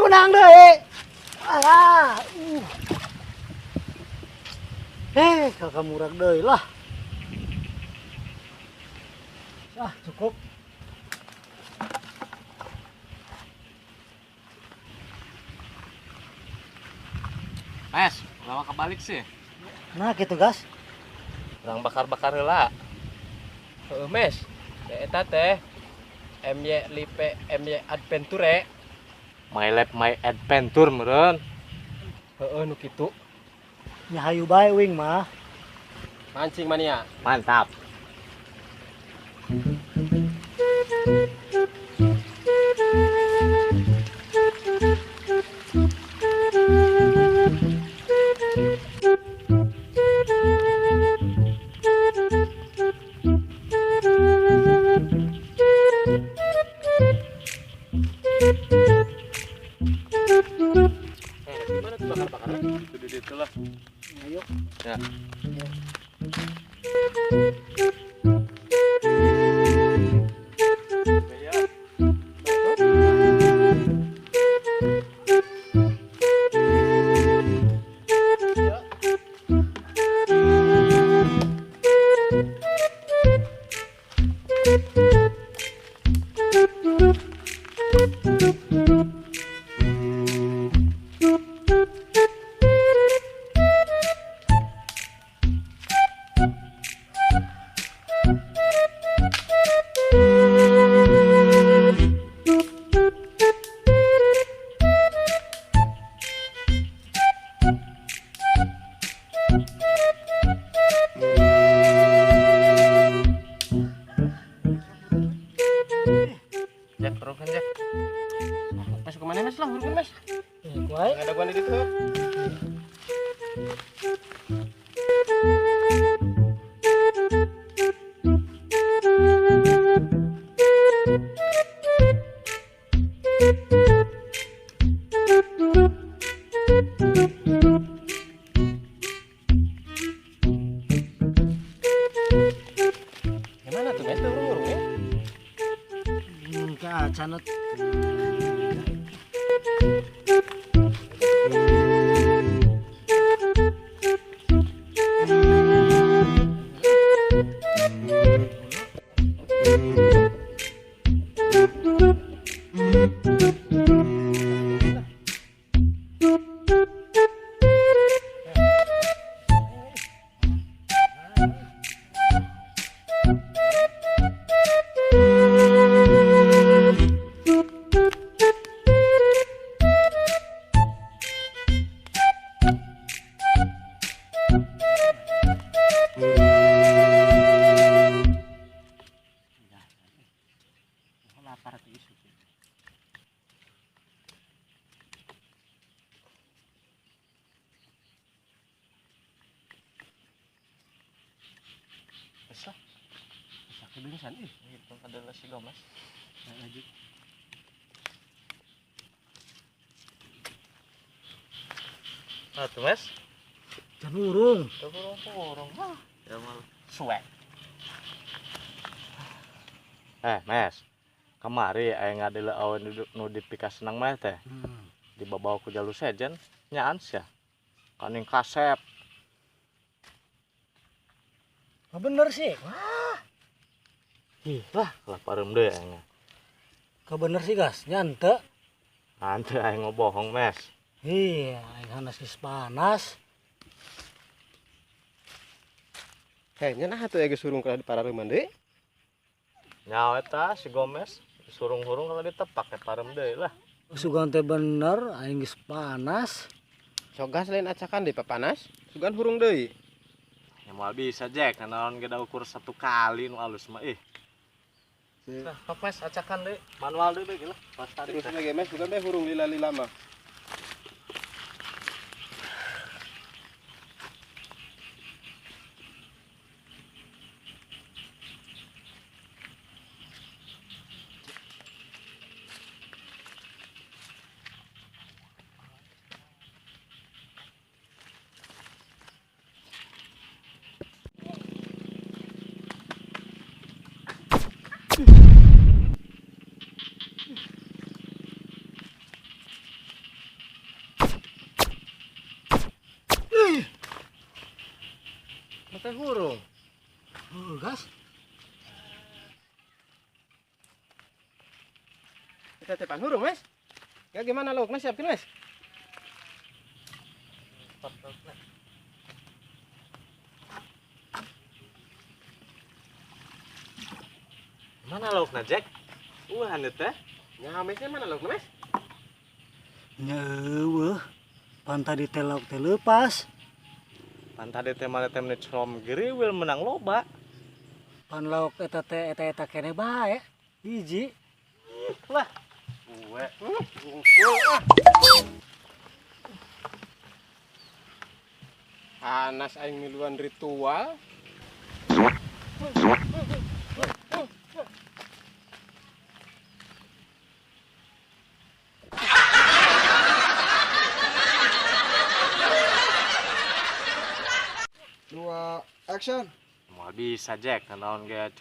Menang deh. Ah, kakak murah deh lah. Ah, cukup. Mas, lama kebalik sih. Nah, gitu gas. Urang bakar-bakar heula. Heeh, Mes. Eta teh MY Lipe MY Adventure. My Lab My Adventure meureun. Heeh, nu kitu. Nya hayu bae wing mah. Mancing mania. Mantap. Gimana tuh bakar-bakarnya? Itu di itu lah. Ayo. Ya. Jack, turunkan Jack. Mas kemana Mas lah, hurungkan Mas. Kuai. Ada gua di situ. Gimana tuh Mas, hurung-hurung ya? Acan. Lapar tuh isu. Bisa. Bisa kebinsan ih. Itu adalah si Gomes. Nah, lanjut. Nah, tuh Mas. Jangan urung. Urung-urung. Ah, ya mal suwe. Mas. Kamari aya ngadeuleu aweun nu dipika senang mah teh. Dibawa ku jalur sejen nyaan sia. Kaning kasep. Oh, bener sih. Wah. Ih, lah pareum deui aing. Ka bener sih gas, nya henteu. Henteu aing bohong, Mes. Iya, aing hanas geus panas. Heh, nya nah atuh geus hurung ka parareuman deui. Nyawa eta si Gomez surung-hurung kalau ditepak ya pareum deui lah. Sugan teh bener aing geus panas. Sok gas lain acakan deui papanas, sugan hurung deui. Ya moal bisa Jack, naon ge da ukur satu kali nu alus mah ih. Nah, sok Mes acakan deui, manual deui bae lah. Pas tarik. Terus lagi Mes bukan bae hurung lila-lila mah. Teh hurung. Heuh, gas. Kita tepan hurung, Mes. Ya gimana lauknya siapin, Mes? Mana laukna, Jack? Wah, haneut teh. Nya mesnya mana laukna, Mes? Nya eueuh. Pan tadi teh lauk teh leupas. Pan tadi teh mah teh menit colom geriwil menang loba. Pan lauk eta teh eta-eta kene bae. Hiji. Lah. Gue. Panas aing miluan ritual. Dua, action. Moal bisa Jack, naon ge